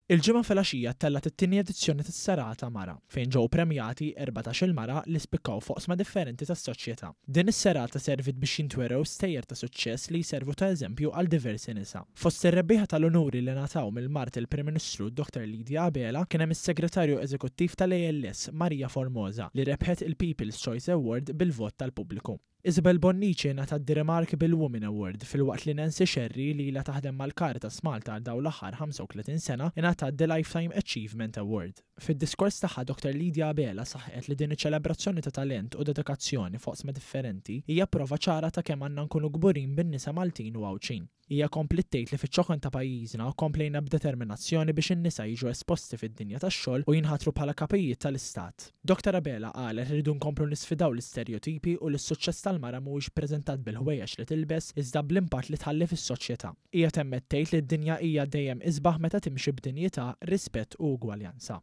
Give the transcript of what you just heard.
Il-Ġimgħa filgħaxija ttellgħet it-tieni edizzjoni tas-Serata Mara, fejn ġew premjati 14-il mara li spikkaw f'oqsma differenti tas-soċjetà. Din is-serata serviet biex jintwerew stejjer ta' suċċess li jservu ta' eżempju għal diversi nisa. Fost ir-rebbieħa tal-unuri li ngħataw mill-mart il-Prim Ministru Dr Lydia Abela kien hemm is-Segretarju Eżekuttiv tal-ALS Maria Formosa li rebħet il-People's Choice Award bil-vot tal-pubbliku. Isabel Bonnici ngħatat The Remarkable Woman Award filwaqt li Nancy Scerri li ilha taħdem mal-Caritas Malta għal dawn l-aħħar 35 sena ingħatat The Lifetime Achievement Award. Fid-diskors tagħha Dr Lydia Abela saħqet li din iċ-ċelebrazzjoni ta' talent u dedikazzjoni f'oqsma differenti hija prova ċara ta' kemm għandna nkunu kburin bin-nisa Maltin u Għawdxin. Hija kompliet tgħid li fiċ-ċokon ta' pajjiżna komplejna b'determinazzjoni biex in-nisa jiġu esposti fid-dinja tax-xogħol u jinħatru bħala kapijiet tal-istat. Dr Abela qalet li rridu nkomplu nisfidaw l-isterjotipi u li s-suċċess tal-mara mhuwiex ppreżentat bil-ħwejjeġ li tilbes iżda bl-impatt li tħalli fis-soċjetà. Hija temmet tgħid li d-dinja hija dejjem isbaħ meta timxi b'dinjità, rispett u ugwaljanza.